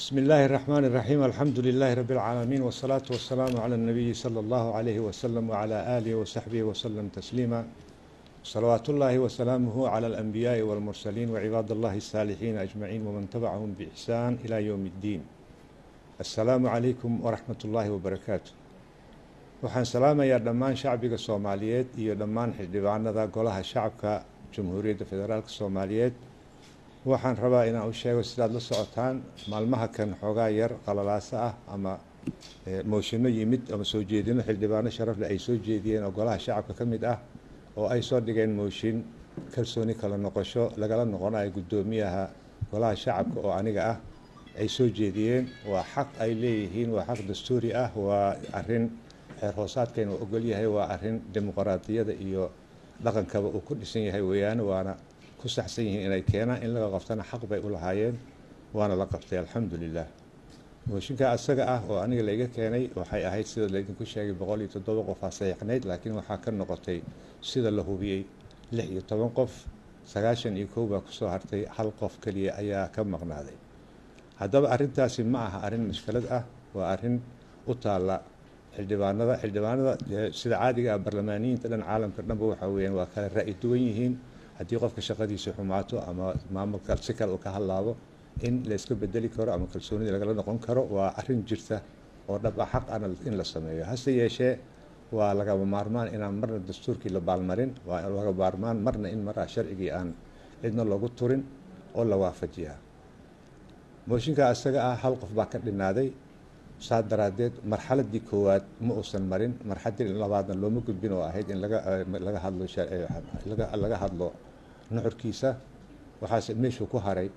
بسم الله الرحمن الرحيم، الحمد لله رب العالمين، والصلاة والسلام على النبي صلى الله عليه وسلم وعلى آله وصحبه وسلم تسليما. صلوات الله وسلامه على الأنبياء والمرسلين وعباد الله الصالحين أجمعين ومن تبعهم بإحسان إلى يوم الدين. السلام عليكم ورحمة الله وبركاته. Waxaan salaamayaa dhammaan shacbiga Soomaaliyeed iyo dhammaan xildhibaanada Golaha Shacabka Jamhuuriyadda Federaalka Soomaaliyeed. Waxaan rabaa inaan u sheego, sidaad la socotaan, maalmaha kan xoogaa yar qalalaaso ah ama mooshinno yimid ama soo jeedino xildhibaano sharafle ay soo jeediyeen oo Golaha Shacabka ka mid ah, oo ay soo dhigeen mooshin kalsooni kala noqosho lagala noqonayo guddoomiyaha Golaha Shacabka oo aniga ah ay soo jeediyeen. Waa xaq ay leeyihiin, waa xaq dastuuri ah, waa arrin xeer hoosaadkeena uu ogol yahay, waa arrin dimuqraadiyada iyo dhaqankaba uu ku dhisan yahay weeyaan. Waana ku saxsan yihiin inay keenaan, in laga qabtana xaq bay u lahaayeen, waana la qabtay, alxamdulilah. Mooshinka asaga ah oo aniga laiga keenay waxay ahayd, sida laydinku sheegay, 107 qof aa saxiixnayd, laakiin waxaa ka noqotay, sida la hubiyey, 16 qof. 91 baa kusoo hartay, hal qof keliya ayaa ka maqnaaday. Haddaba arrintaasi ma aha arrin mushkilad ah, waa arrin u taalla xildhibaanada. Xildhibaanada sida caadiga ah barlamaaniyiinta dhan caalamka dhanba waxaa weeyaan waa kala ra'yi duwan yihiin. Haddii qofka shaqadiisa xumaato ama maamulka si kale uu ka hadlaabo, in la iska bedeli karo ama kalsoonida lagala noqon karo waa arrin jirta oo dhab ah, xaq ana in la sameeyo. Hase yeeshee waa lagama maarmaan inaan marna dastuurkii la baalmarin, waa laga maarmaan marna in maraa sharcigii aan cidna loogu turin oo la waafajiyaa. Mooshinka asaga ah hal qof baa ka dhinaaday, saa daraaddeed marxaladii koowaad ma uusan marin, marxaladii labaadna looma gudbin oo ahayd in laga hadlo laga hadlo nuxurkiisa. Waxaase meeshuu ku haray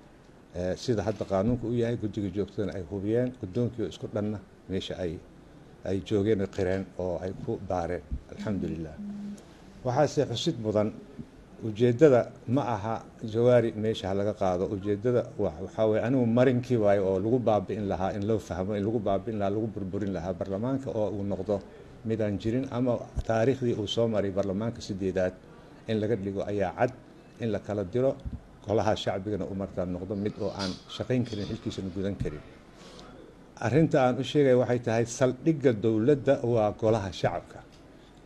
sida hadda qaanuunka u yahay, guddiga joogtadana ay hubiyeen, guddoonkii isku dhanna meesha ay joogeen, qireen oo ay ku baareen, alxamdulilah. Waxaase xusid mudan, ujeeddada ma aha Jawaari meesha ha laga qaado. Ujeeddada waxaa weye anigu marinkii waayo oo lagu baabi'in lahaa, in loo fahmo in lagu baabi'in lahaa, lagu burburin lahaa baarlamaanka oo uu noqdo midaan jirin ama taariikhdii uu soo maray baarlamaanka sideedaad in laga dhigo ayaa cad, in la kala diro golaha shacbigana uu markaa noqdo mid oo aan shaqayn karin, xilkiisana gudan karin. Arrinta aan u sheegaya waxay tahay, saldhigga dowladda waa Golaha Shacabka.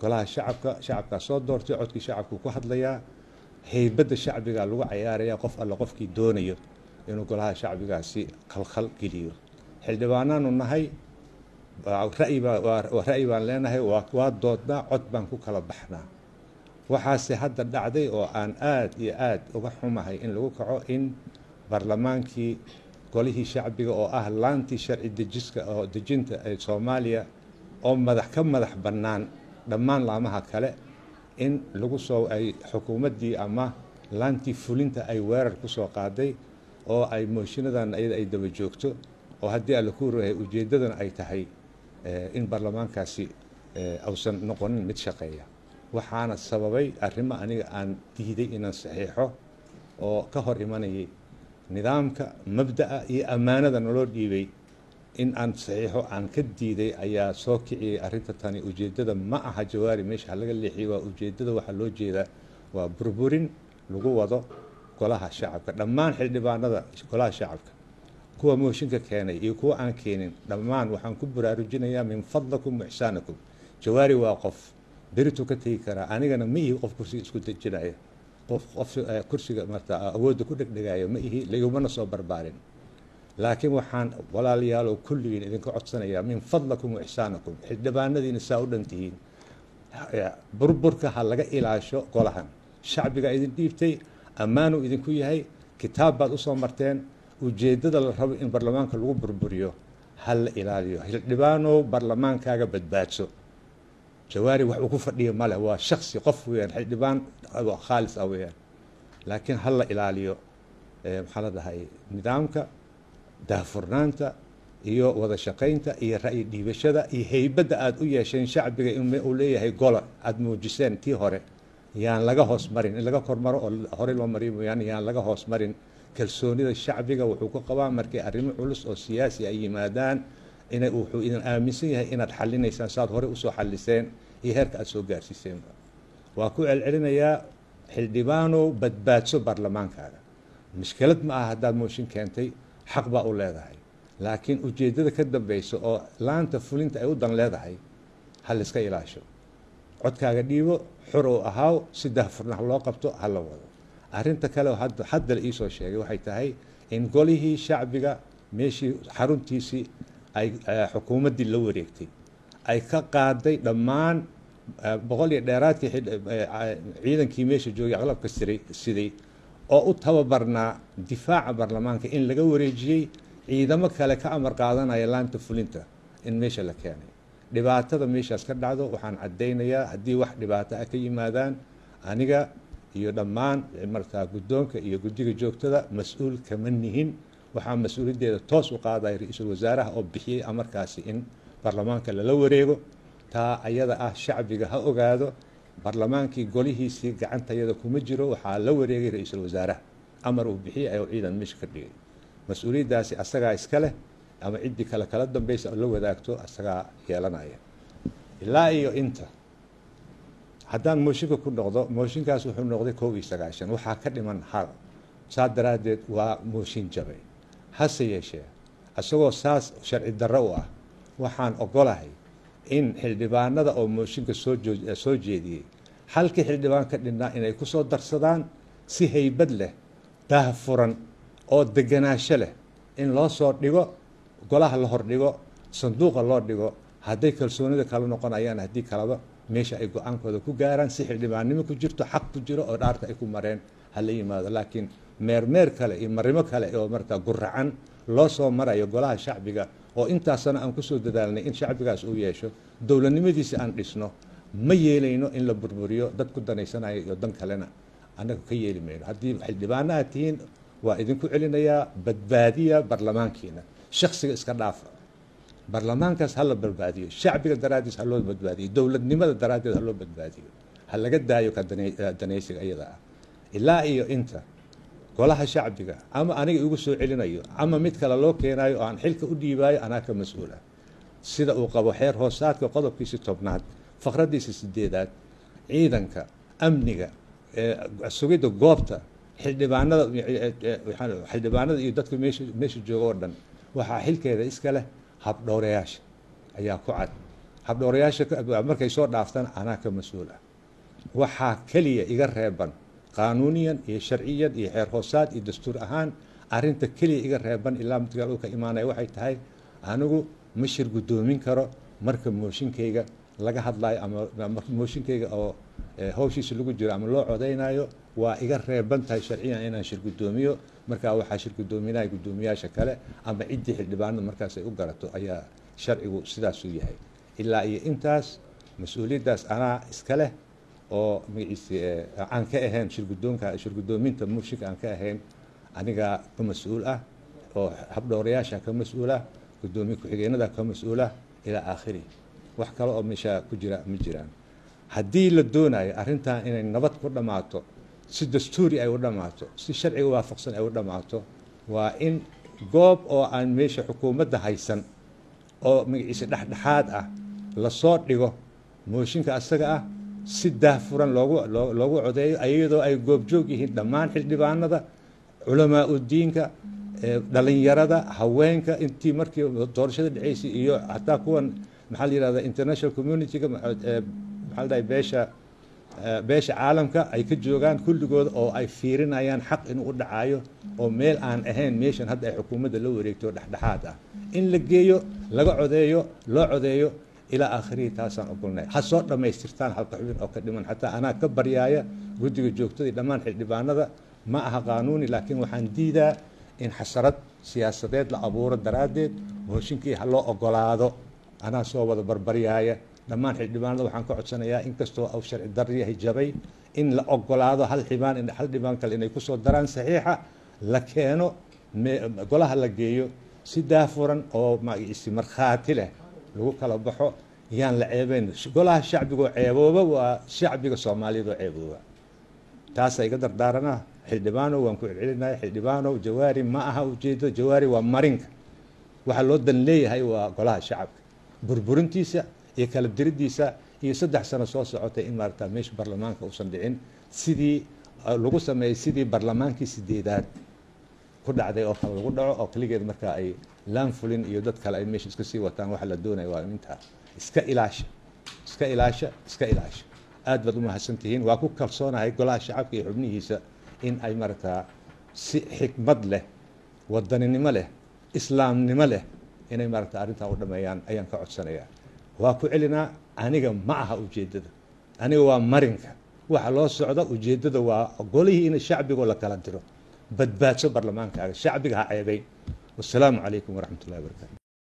Golaha Shacabka shacabkaa soo doortay, codkii shacabku ku hadlayaa. Heybadda shacbiga lagu cayaaraya qof alla qofkii doonayo inuu golaha shacbigaasi khalkhal geliyo. Xildhibaanaanu nahay, ra'yi baa ra'yi baan leenahay, waa doodnaa, cod baan ku kala baxnaa. Waxaase hadda dhacday oo aan aad iyo aad uga xumahay in lagu kaco in baarlamaankii, golihii shacbiga oo ah laantii sharci dejiska oo dejinta ee Soomaaliya oo madax ka madax bannaan dhammaan laamaha kale, in lagu soo ay xukuumaddii ama laantii fulinta ay weerar ku soo qaaday oo ay mooshiinadan iyada ay daba joogto, oo haddii alla ku royahay ujeeddadana ay tahay in baarlamaankaasi ausan noqonin mid shaqeeya. Waxaana sababay arrimo aniga aan diiday inaan saxiixo oo ka hor imanayay nidaamka, mabda'a iyo ammaanada naloo dhiibay in aan saxiixo aan ka diiday ayaa soo kiciyey arrinta tani. Ujeeddada ma aha Jawaari meesha ha laga leexiyo, waa ujeeddada waxaa loo jeedaa waa burburin lagu wado Golaha Shacabka. Dhammaan xildhibaanada Golaha Shacabka, kuwa mooshinka keenay iyo kuwa aan keenin, dhammaan waxaan ku baraarujinayaa, min fadlakum wa ixsaanakum, Jawaari waa qof berituu ka tegi karaa. Anigana ma ihi qof kursiga isku dejinaya, qof kursiga marta awoodda ku dhegdhegaya ma ihi, laigumana soo barbaarin. Laakiin waxaan walaalayaal oo kulligiin idinka codsanayaa, min fadlakum wa ixsaanakum, xildhibaanadiina saa u dhan tihiin, burburka ha laga ilaasho golahan. Shacbiga idin dhiibtay, ammaanuu idinku yahay, kitaab baad usoo marteen. Ujeeddada la rabo in baarlamaanka lagu burburiyo ha la ilaaliyo. Xildhibaanow, baarlamaankaaga badbaadso. Jawaari wax uu ku fadhiyo male, waa shaksi, qof weeyaan, xildhibaan khaalis ah weeyaan, laakiin ha la ilaaliyo, maxaa la dhahay, nidaamka daahfurnaanta iyo wada shaqaynta iyo ra'yi dhiibashada iyo heybadda aada u yeesheen shacbiga in uu leeyahay gola aada muujiseen tii hore yaan laga hoos marin, in laga kormaro oo horey loo mariyo mooyaane yaan laga hoos marin. Kalsoonida shacbiga wuxuu ku qabaa markay arrimo culus oo siyaasi ay yimaadaan ina wuxuu idin aaminsan yahay inaad xalinaysaan saad horey usoo xaliseen iyo heerka aada soo gaarsiiseenba. Waa ku celcelinayaa, xildhibaanow, badbaadso baarlamaankaaga. Mushkilad ma aha haddaad mooshin keentay, xaq baa u leedahay. Laakiin ujeeddada ka dambeysa oo laanta fulinta ay u dan leedahay ha layska ilaasho. Codkaaga dhiibo, xur oo ahaaw, si daahfurna ha loo qabto, ha la wado. Arrinta kale oo hadda la iisoo sheegay waxay tahay in golihii shacbiga meeshii xaruntiisii ay xukuumaddii la wareegtay, ay ka qaaday dhammaan 100 iyo dheeraadkii ciidankii meesha joogay, aqlabka siray siday oo u tababarnaa difaaca baarlamaanka, in laga wareejiyey, ciidamo kale ka amar qaadanaya laanta fulinta in meesha la keenay. Dhibaatada meeshaas ka dhacdo waxaan caddaynayaa, haddii wax dhibaato ah ka yimaadaan, aniga iyo dhammaan markaa guddoonka iyo guddiga joogtada mas-uul kama nihin. Waxaa mas-uuliyaddeeda toos u qaadaya ra-iisul wasaaraha oo bixiyey amarkaasi in baarlamaanka lala wareego. Taa ayada ah shacbiga ha ogaado, baarlamaankii golihiisii gacantayada kuma jiro, waxaa la wareegay ra-iisul wasaaraha. Amar uu bixiyey ayuu ciidan meesha ka dhigay. Mas-uuliyaddaasi asagaa iska leh, ama ciddii kale kala dambaysa oo la wadaagto asagaa yeelanaya. Ilaa iyo inta haddaan mooshinka ku noqdo, mooshinkaas wuxuu noqday 91, waxaa ka dhiman hal, saa daraaddeed waa mooshin jabay. Hase yeeshee, isagoo saas sharci darro u ah, waxaan ogolahay in xildhibaanada oo mooshinka soo jeediyey halkii xildhibaan ka dhinnaa inay ku soo darsadaan si haybad leh, daahfuran oo deganaasho leh, in loo soo dhigo golaha, la hordhigo, sanduuqa loo dhigo. Hadday kalsoonida kala noqonayaan, haddii kalaba, meesha ay go-aankooda ku gaaraan si xildhibaannimo ku jirto, xaq ku jiro oo dhaarta ay ku mareen ha la yimaado. Laakiin meermeer kale iyo marimo kale oo markaa guracan loo soo marayo golaha shacbiga, oo intaasana aan kusoo dadaalnay in shacbigaas uu yeesho dowladnimadiisa aan dhisno, ma yeelayno in la burburiyo dad ku danaysanayo iyo dan kalena annaga ka yeeli mayno. Haddii xildhibaano aad tihiin, waa idinku celinayaa, badbaadiya baarlamaankiina. Shaksiga iska dhaafa, baarlamaankaas ha la badbaadiyo, shacbiga daraaddiis ha loo badbaadiyo, dowladnimada daraaddeed ha loo badbaadiyo, ha laga daayo ka danaysiga iyada ah. Ilaa iyo inta golaha shacbiga ama aniga igu soo celinayo ama mid kale loo keenayo oo aan xilka u dhiibaayo, anaa ka mas-uul ah, sida uu qabo xeer hoosaadka qodobkiisa 10aad faqraddiisa 8aad. Ciidanka amniga sugidda goobta xildhibaanada iyo dadka meesha jooga oo dhan waxaa xilkeeda iska leh habdhowrayaasha ayaa ku cad. Habdhowrayaasha markay soo dhaaftaan, anaa ka mas-uul ah. Waxaa keliya iga reeban qaanuuniyan iyo sharciyan iyo xeer hoosaad iyo dastuur ahaan, arrinta keliya iga reeban ilaa midkaal uu ka imaanaya waxay tahay, anigu ma shir guddoomin karo marka mooshinkayga laga hadlayo ama mooshinkayga oo hawshiisa lagu jiro ama loo codaynayo. Waa iga reeban tahay sharciyan inaan shir guddoomiyo. Markaa waxaa shir guddoominaya guddoomiyaasha kale ama ciddii xildhibaanada markaas ay u garato ayaa sharcigu sidaasuu yahay. Ilaa iyo intaas mas-uuliyaddaas anaa iska leh, oo magaciisi aan ka ahayn shirguddoonka, shirguddoominta mooshinka aan ka ahayn, anigaa ka mas-uul ah, oo habdhowrayaasha ka mas-uul ah, guddoomiye ku-xigeenada ka mas-uul ah, ilaa aakhirihi. Wax kale oo meesha ku jira ma jiraan. Haddii la doonayo arrintan inay nabad ku dhammaato, si dastuuri ay u dhammaato, si sharciga waafaqsan ay u dhammaato, waa in goob oo aan meesha xukuumadda haysan oo magaciisa dhexdhexaad ah lasoo dhigo mooshinka asaga ah, si daahfuran loogu codeeyo, iyadoo ay goobjoog yihiin dhammaan xildhibaanada, culamaa udiinka, dhalinyarada, haweenka, intii markii doorashada dhaceysay, iyo hataa kuwan maxaa la yihahda international community-ga, maxaa la dhahay, beesha caalamka ay ka joogaan kulligooda, oo ay fiirinayaan xaq inuu u dhacayo, oo meel aan ahayn meeshan hadda ay xukuumadda la wareegto, dhexdhexaad ah in la geeyo, laga codeeyo, loo codeeyo ilaa aakhirihii. Taasaan ogolnahay. Ha soo dhammaystirtaan halka xubin oo ka dhiman. Xataa anaa ka baryaaya guddiga joogtada iyo dhammaan xildhibaanada. Ma aha qaanuuni, laakiin waxaan diidaa in xasarad siyaasadeed la abuuro daraaddeed mooshinkii ha loo ogolaado. Anaa soo wada barbaryaaya dhammaan xildhibaanada. Waxaan ka codsanayaa, inkastoo uu sharci darro yahay jabay, in la ogolaado hal xibaan, hal dhibaan kale inay kusoo daraan saxiixa, la keeno golaha, la geeyo, si daafuran oo magaciisi markhaati leh lagu kala baxo. Yaan la ceebeyn golaha shacbigoo ceebooba, waa shacbiga Soomaaliyeed oo ceebooba. Taasaa iga dardaaranaa. Xildhibaanow, waan ku celcelinaya, xildhibaanow, Jawaari ma aha ujeedo. Jawaari waa marinka. Waxaa loo dan leeyahay waa golaha shacabka burburintiisa iyo kala diriddiisa iyo 3 sano soo socotay in maarata meesha baarlamaanka uusan dhicin, sidii lagu sameeyey, sidii baarlamaankii 8aad ku dhacday oo kale lagu dhaco, oo keligeed markaa ay Laan fulin iyo dad kale ay meesha iska sii wataan. Waxa la doonaya waa intaa. Iska ilaasha, iska ilaasha, iska ilaasha. Aad baad u mahadsantihiin. Waa ku kalsoonahay Golaha Shacabka iyo xubnihiisa in ay maaragtaa si xikmad leh, wadaninimo leh, islaamnimo leh inay maaragta arrintaa u dhameeyaan ayaan ka codsanayaa. Waa ku celinaa, aniga ma aha ujeeddada, aniga waa marinka waxa loo socda. Ujeeddada waa golihii in shacbigoo la kala diro. Badbaadso barlamaankaaga, shacbiga ha ceebeyn. Wasalaamu calaykum waraxmat ullahi wabarakatu.